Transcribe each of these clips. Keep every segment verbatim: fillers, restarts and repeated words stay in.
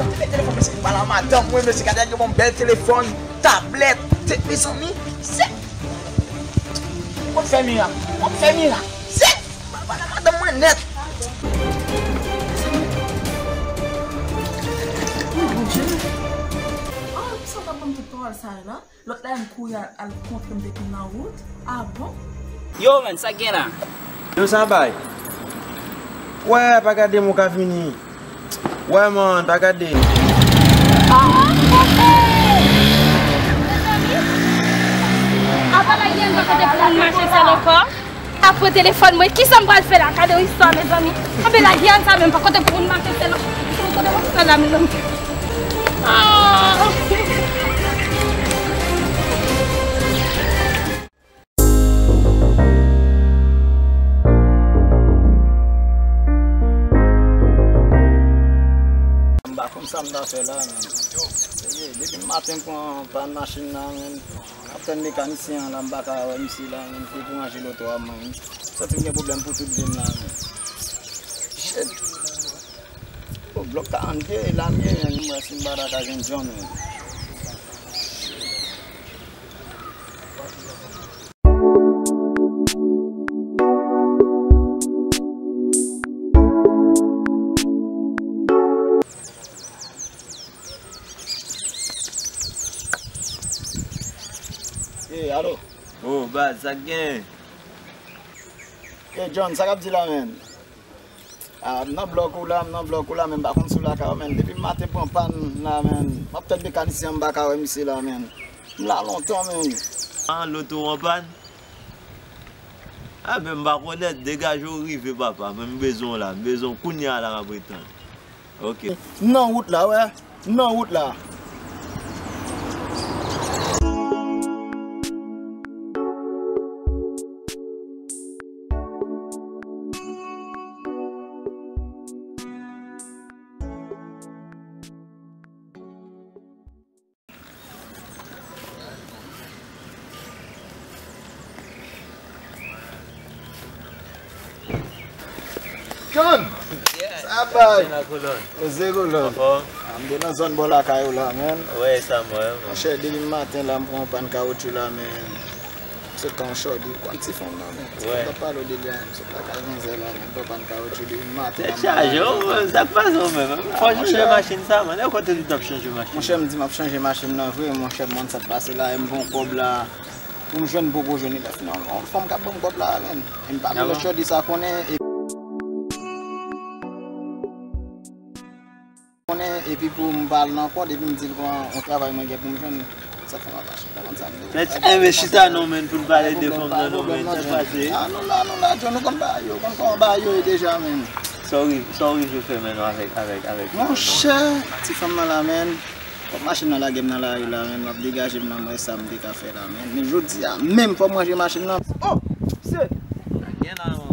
Mete telefòn mesye pou pale a madanm mwen, mesye, gade, yo ban m bèl telefòn, tablèt, te, mezanmi, se, w ap fè mirak, w ap fè mirak, se, pale a madanm mwen nèt. Oh, Bondye. Oh, sa w t ap ban m tout pawòl sa yo la? Lòt la, m kouri al, al kontre m depi nan wout. Ah bon? Yo, man, sa k gen la? Yo, sa bay. Wè, pa gade m, ou ka vini. Wè, man, pa gade. Ah, ah, ah, ah. Mezanmi, apa la gen pa kote pou moun mache sèl ankò? Apre telefòn mwen, kisa m pral fè la? Gade yon istwa, mezanmi. Anben, la, Diane sa menm, pa kote pou moun mache sèl. Kote pou moun fè la, mezanmi. Ah! M pa konn sa m ta fè la, men. Seye, depi maten m pran pàn machin nan, men. M ap tann mekanisyen an la, m pa ka wè misye la, men, pou l ranje loto a, men. M santi m gen pwoblèm pou tout vi m la, men. Shit. O, blòk karannde, e la m ye, men, m wè si m pa ta ka jwenn John, men. Ey, alo. Oh, baz, sa k gen? Ey, John, sa k ap di la, men? Ah, m nan blòk ou la, m nan blòk ou la, men m pa konn si w lakay ou, men. Depi maten pran pàn la, men. M ap tann mekanisyen an, m pa ka wè misye la, men. M la lontan, men. Ah, loto w an pàn? Ah, men m pa konnen, degaje w rive, papa. Men m bezwen w la, m bezwen w kounye a la, m ap ret tann. Ok. M nan wout la, wè. M nan wout la. John! Sa bay? Poze kolòn. Ah, m te nan zòn bò lakay ou la, men. Monchè, depi maten la, m pran pàn kawotchou la, men. Se kan chòdi, ou konn ti fanm nan, men. Ti fanm nan pale w de li a, men. Sot lakay manzè la, men. Pran pàn kawotchou depi maten la. Tèt chaje, oh, sa k pase w menm? Fò w chanje machin sa, man. E kote w t ap chanje machin? Monchè, m di m ap chanje machin nan vre, monchè, m konn sa k pase la, e m pran kòb la. Pou m jwenn, m poko jwenn li la. Finalman, yon fanm k ap ban m kòb la, men. E m pa vle lòt chòdi sa konnen, e, konnen, epi pou m pa al nan kòd, epi m di l pran yon travay mwen gen pou m jwenn. Sa k fè m ap achte. Ou konn sa m di. Mèt, enben chita non, men, pou n pale de fanm nan non, men. Sa k pase? Ah, nou la, nou la, John, ou konn bagay yo, ou konn kòman bagay yo ye deja, men. Sa w rive, sa w rive fè, men, avèk, avèk, avèk ti fanm nan? Monchè, ti fanm nan la, men. Kòm machin nan lage m nan lari la, men, m ap degaje m nan, m wè sa m te ka fè la, men. Men jodi a menm, fò m ranje machin nan. Oh, mesye! Sa gen la, man.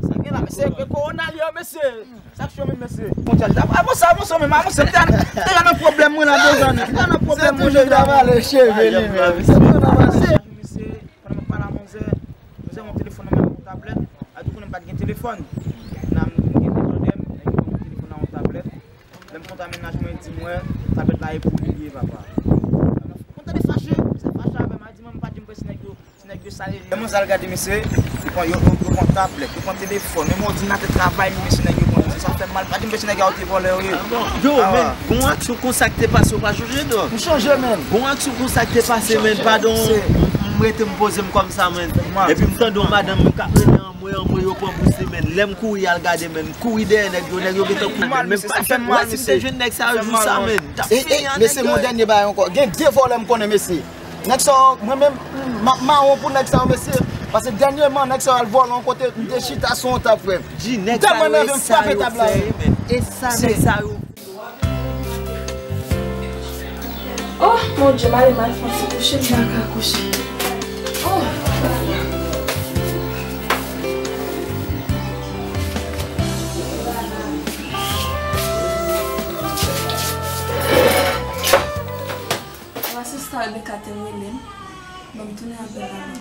Sa gen la, mesye, ke kowona li ye, mesye. Sa k cho menm, mesye? Avanse, avanse, avanse, menm, avanse. M te, m te nan pwoblèm, mwen, la, de zane. M te nan pwoblèm, mwen, deja. Se toujou travay cheve li, menm. Se toujou travay. Mesye, pandan m ap pale a manzè, manzè gen yon telefòn nan men l, yon tablèt. A di konnen m pa t gen telefòn. Nan m gen telefòn, nèg yo ban m telefòn nan yon tablèt. Lè m kontre ak mennaj mwen, li di m, wè, tablèt la e pou li li ye, papa. Mwen tande fache, misye fache avè m, a di mwen, m pa t janm kwè se nèg yo, se nèg yo sa ye. Lè mwen al gade, mesye, yo pran, yo, yo, yo pran tablèt, yo pran telefòn, menm òdinatè travay li, mesye, nèg yo pran, mesye, sa fè m mal, m pa t janm kwè se nèg yo te vòlè yo ye. Yo, men, gon aksyon konsa k te pase, ou pa chonje, non? M chonje, men. Gon aksyon konsa k te pase, men, padon, m, m rete m poze m kòmsa, men. Epi m tande yon madanm, men, k ap rele anmwe, anmwe, yo pran bous li, men. Lè m kouri al gade, men, m kouri dèyè nèg yo, nèg yo gentan kouri, men. Menm pa fè m wè si m te jwenn nèg sa yo jou sa, men. Mesye, yon dènye bagay ankò. Gen de vòlè m konnen, mesye. Nèg sa yo, mwen menm, m ap mawon pou nèg sa yo, mesye. Paske dènyèman, nèg sa yo al vòlè yon kote, m te chita sou yon tab, frè m. M tèlman nève, m frape tab la. E sa nèg sa yo. Oh, Bondye, m ale m al fè yon ti kouche, m pa ka kouche. Oh. Mwen se sista Rebecca te rele m. Ban m tounen apèl la non.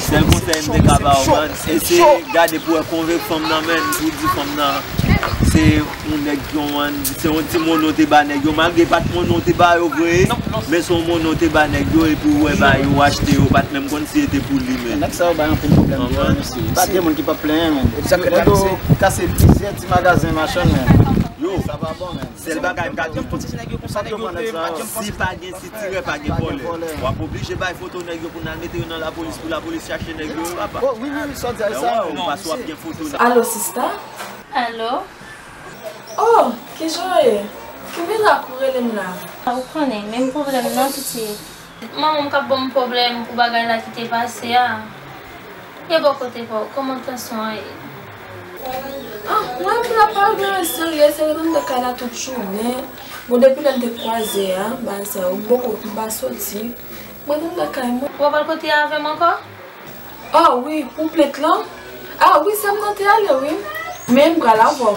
Sèl konsèy m te ka ba w, man, eseye gade pou wè konvenk fanm nan, man, pou di fanm nan se yon nèg ki yon, man, se yon ti mono te ba nèg yo, malgre pa t mono te ba yo vre, men se yon mono te ba nèg yo, epi w wè ba yo achte yo, pa t menm konn si se te pou li, man. Nèg sa yo bay anpil pwoblèm deyò, mesye. Pa gen moun ki p ap plenyen, man. Epi sa k fè la, mesye, kase plizyè ti magazen machann, man. Yo, sa pa bon, man. Sèl bagay m ka di w, si pa gen sitirè, pa gen vòlè. W ap oblije bay foto nèg yo pou n al mete yo nan lapolis, pou lapolis chache nèg yo, papa. Oh, wi, wi, wi, sa w di a, e sa. Ou pa sou ap gen foto nèg. Alo, sista? Alo? Oh, kijan w ye? Ki mirak ou rele m la? Ou konnen, menm pwoblèm nan, piti. Manman m k ap ban m pwoblèm pou bagay la ki te pase a. E bò kote pa w, kòman tansyon an ye? Ah, mwen, m la pa gen anyen serye, se ret anndan kay la tout jounen. Bon, depi lè n te kwaze a, bagay sa yo, m poko, m pa soti. Mwen anndan kay mwen. W ap al kote a avè m ankò? Ah wi, pou plent lan? Ah wi, sè m nan te ale, wi. Men m pral avè w.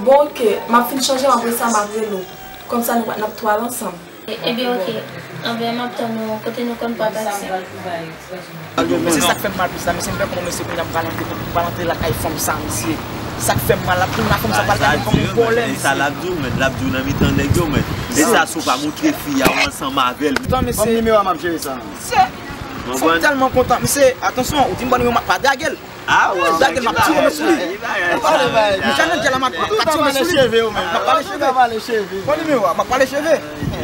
Bon, oke, m ap fin chanje, apre sa, m ap rele w. Kòmsa, nou, n ap tou al ansanm. Ebyen, oke. Anben, m ap tann ou kote nou konn pran taksi. Se sa k fè m mal plis la, mesye, m pè kòman mesye kounye a m pral antre, m pral antre lakay fanm sa, mesye. Sa k fè m mal la, kounye a fanm sa pral gade m kòm yon vòlè, mesye. Sa l ap di w, men, l ap di w nan mitan nèg yo, men. E sa, si w pa montre fi a, ou ansanm avè l. Ban m nimewo a, m ap jere sa. Mesye, fanm tèlman kontan, mesye, atansyon, ou di m ban nimewo, m ap pa drage l. Ah, ouais, ouais, m ap tire mesye. Misye nan dyèl la, m ap tire mesye. M ap pale cheve. Bon nimewo a, m ap pale cheve.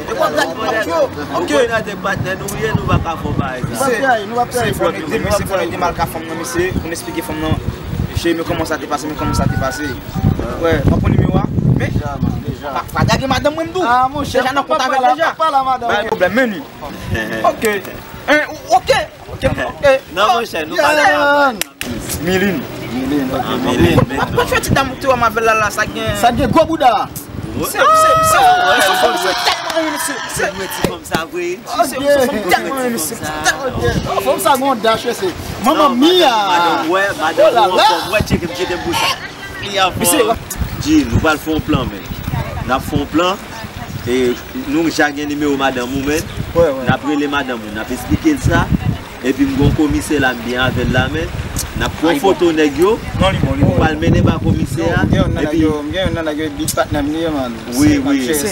E w ap gade, m ap tire. Ok. Nou konnen te patnè nou ye, nou pa ka fè bagay sa. Mesye, fò n ede, mesye, fò n ede malka fanm nan, mesye, pou n esplike fanm nan. Mesye, men kòman sa te pase, men kòman sa te pase. Wè, m ap pran nimewo a. Men, pa, pa drage madanm mwen, m di w. Deja nan kontak avè l deja. Pa gen pwoblèm, men li. Ok. Ok. Ok, ok. Non, monchè, nou pa nan travay. Milin. Milin, ok, Milin. Mwen fè ti dam tou anm avè l la, la, sa gen. Sa gen gwo bouda. Se, se, se, se, se, se tèlman yon mesye. Se vre, ti fanm sa vre. Se, se fanm tèlman yon mesye. Fanm sa gon dach, se. Manman mia. Madanm, wè, madanm, wè, tcheke m, tcheke m pou sa. Mesye, wè. G, nou pral fè yon plan, men. N ap fè yon plan. E, nou ja gen nimewo madanm ou, men. N ap rele madanm ou, n ap esplike l sa. Epi m gon komisè la, m byen avè l la, men. N ap pran foto nèg yo. Non, li bon, li bon. Pral mennen ba komisè a. Epi m gen youn nan nèg yo, big patnè m li ye, man. Wi, wi. Se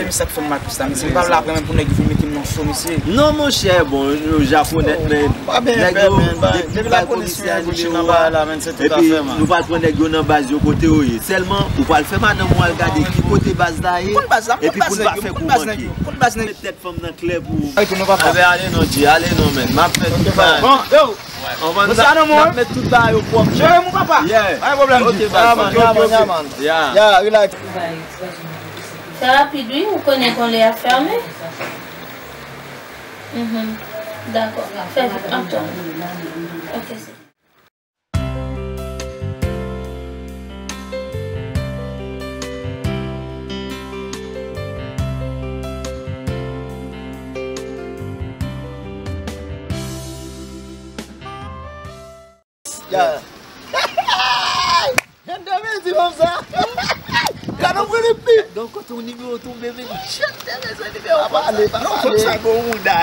misye k fè m mal plis la, mesye. M pa vle apre menm pou nèg yo vin mete m nan cho, mesye. Non, monchè, bon, nou ja konèt, men. Pa byen pè, men, depi m bay komisè a nimewo a, epi nou pral pran nèg yo nan baz yo kote yo ye. Sèlman, ou pral fè madanm ou al gade ki kote baz la ye, epi pou n pa fè kou manke. Tèt fanm nan klè pou ou. Anben, ale non, G, ale non, men. M ap fè tout bagay. Bon, yo. Anvan n ap met tout bagay yo pwòp. Jere m, papa. Yeah. Pa gen pwoblèm, G. Ok, baz. Ok, ok, ok. Ya, relax. Fè rapid, wi, ou konnen gon lè y ap fèmen. Mhm. Dakò. Fè vit, antan. Ok, se. Ya. Gade mezi fanm sa. Gade w pran li pi. Donk, kote yon nimewo tonbe, men. Chante, bezwen nimewo. Pa pale, pa pale. Non, fanm sa gon mouda.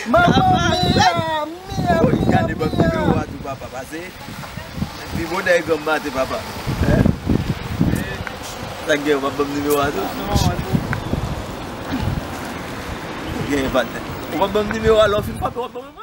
Manman mia, mia, mia. Gade, ban m nimewo a tou, papa, pase. Pi bon dèyè granm maten, papa. Sa k gen, ou p ap ban m nimewo a tou? Ou genyen patnè. Ou p ap ban m nimewo a, lè w fin frape, w ap ban mwen.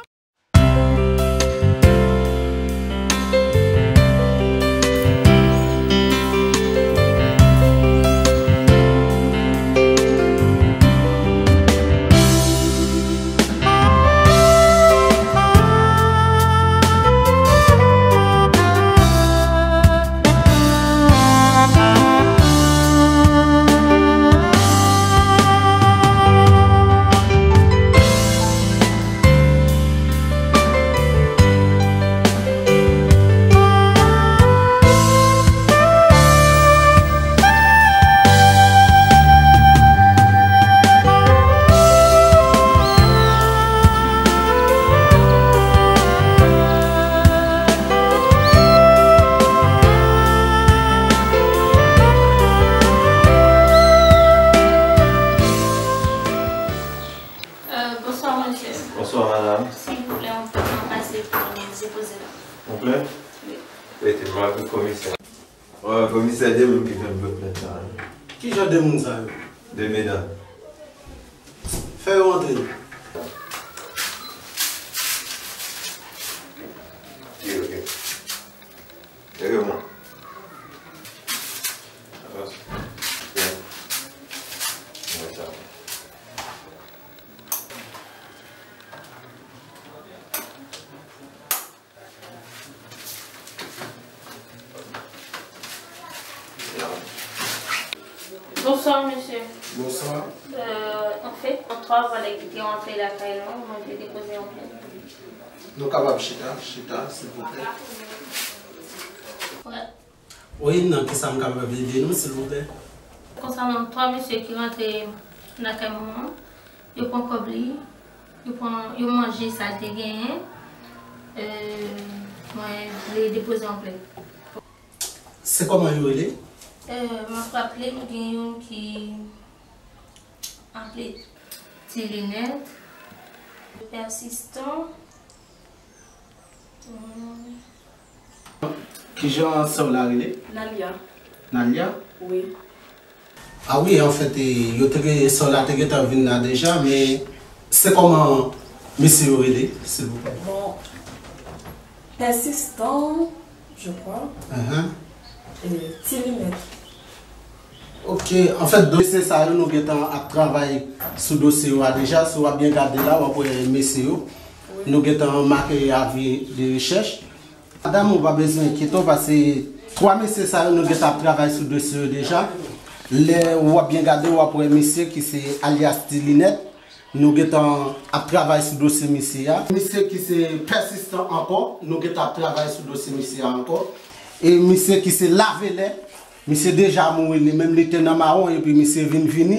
Rete, m ap di komisè. Wi, komisè, de moun ki fè m pran plent sa a. Ki jan de moun sa yo? De medam. Fè yo antre. Ok, ok. Leve mwen. Avanse. Byen. Byen sa. Bonswa, mesye. Bonswa. Euh, anfèt, an twa vòlè ki te rantre lakay nou, mwen te depoze yon plent. Nou kapab chita, chita, silvouplè. Wi. Wi, nan kisa m kapab ede nou, silvouplè? Konsènan twa mesye ki rantre lakay mwen an, yo pran kòb li, yo pran, yo manje sa l te genyen. Euh, mwen vle depoze yon plent. Se kòman yo rele? Euh, m ap raple m gen youn ki aple Ti Linèt, Pèsistan. Hmm. Kijan sè w la rele? Nalia. Nalia? Wi. A wi, anfèt, e, yo te gen, sè w la te gentan vin la deja, men se kòman mesye yo rele, silvouplè? Bon, Pèsistan, je crois. Ahan. E, Ti Linèt. Ok, anfèt, dosye sa yo, nou gentan ap travay sou dosye yo a deja. Si w ap byen gade la, w ap wè mesye yo. Wi. Nou gentan make avi de rechèch. Madanm, ou pa bezwen enkyete w, paske twa mesye sa yo, nou gentan ap travay sou dosye yo deja. Lè w ap byen gade, w ap wè mesye ki se alyas Ti Linèt. Nou gentan ap travay sou dosye misye a. Misye ki se Pèsistan ankò, nou gentan ap travay sou dosye misye a ankò. E misye ki se Lavelè, misye deja mouri li menm, li te nan mawon epi misye vin vini.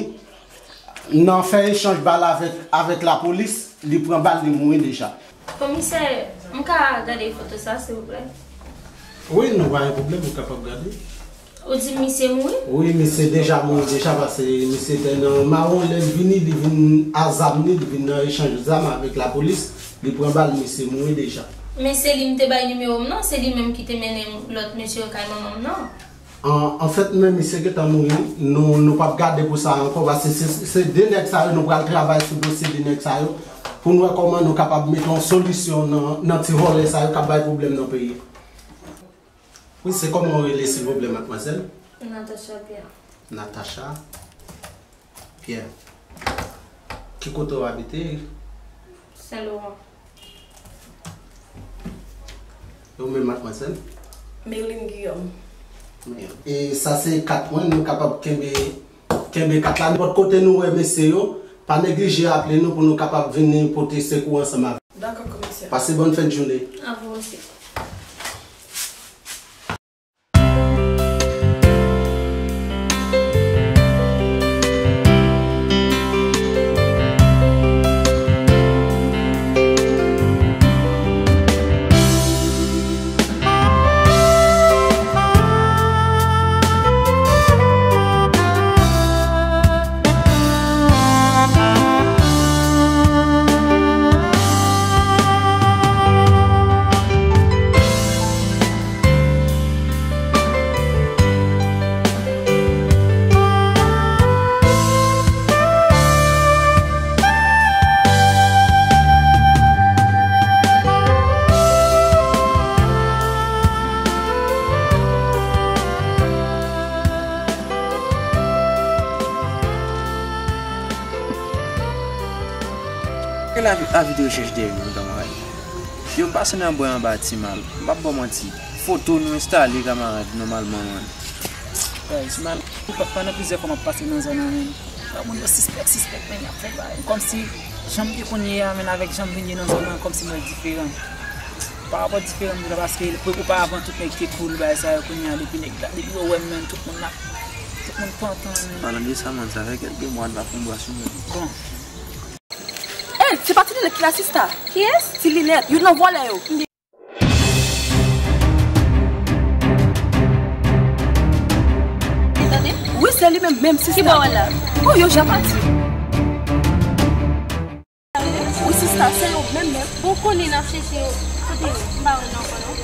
Nan fè echanj bal avèk, avèk lapolis, li pran bal, li mouri deja. Komisè, m ka gade foto sa, silvouplè? Wi, nou pa gen pwoblèm, ou kapab gade. Ou di misye mouri? Wi, misye deja mouri deja, paske misye te nan mawon, lè l vini, li vin a zam li, li vin nan echanj zam avèk lapolis, li pran bal, misye mouri deja. Men se li m te bay nimewo m nan, se li menm ki te mennen lòt mesye yo kay manman m nan. An, anfèt, men misye gentan mouri, nou, nou p ap gade pou sa ankò, paske se, se de nèg sa yo, nou pral travay sou dosye de nèg sa yo, pou n wè kòman nou kapab mete yon solisyon nan, nan ti vòlè sa yo k ap bay pwoblèm nan peyi a. Wi, se kòman w rele, silvouplè, madmwazèl? Natacha Pierre. Natacha Pierre. Ki kote w abite? Sen Loran. E ou menm, madmwazèl? Merline Guillaume. E sa se kat mwen, nou kapab kenbe, kenbe kat la. Nenpòt kote nou wè mesye yo, pa neglije aple nou pou nou kapab vini pote sekou ansanm avè. Dakò, komisè. Pase bòn fen de jounen. A vous aussi. Gade avi, avi de rechèch dèyè nou, kamarad. Yo pase nan bwen anba Timal. M p ap ba w manti. Foto nou enstale, kamarad, nòmalman, man. Guys, man, pa, pandan plizyè fwa m ap pase nan zòn nan, men, moun yo sispèk, sispèk, men y ap fè bagay. Kòmsi, jan m te konn ye a, men avèk jan m vin ye nan zòn nan, kòmsi m wè diferan. Pa rapò diferan m di la, paske oparavan tout nèg te cool, bagay sa yo, kounye a, depi nèg la, depi yo wè m, men, tout moun la, tout moun pantan, men. Palan de sa, man, sa fè kèlke mwa n pa fè yon bwa sou mwen. Bon. Ey, se pa Ti Linèt ki la, sista? Kiyès? Ti Linèt, youn nan vòlè yo. Tande? Wi, se li menm, menm, sista. Ki bò w la? Oh, yo ja pati. Wi, sista, se yo menm, menm. Bon, konnen n ap chèche yo. Kote yo? M pa wè nan kò, non.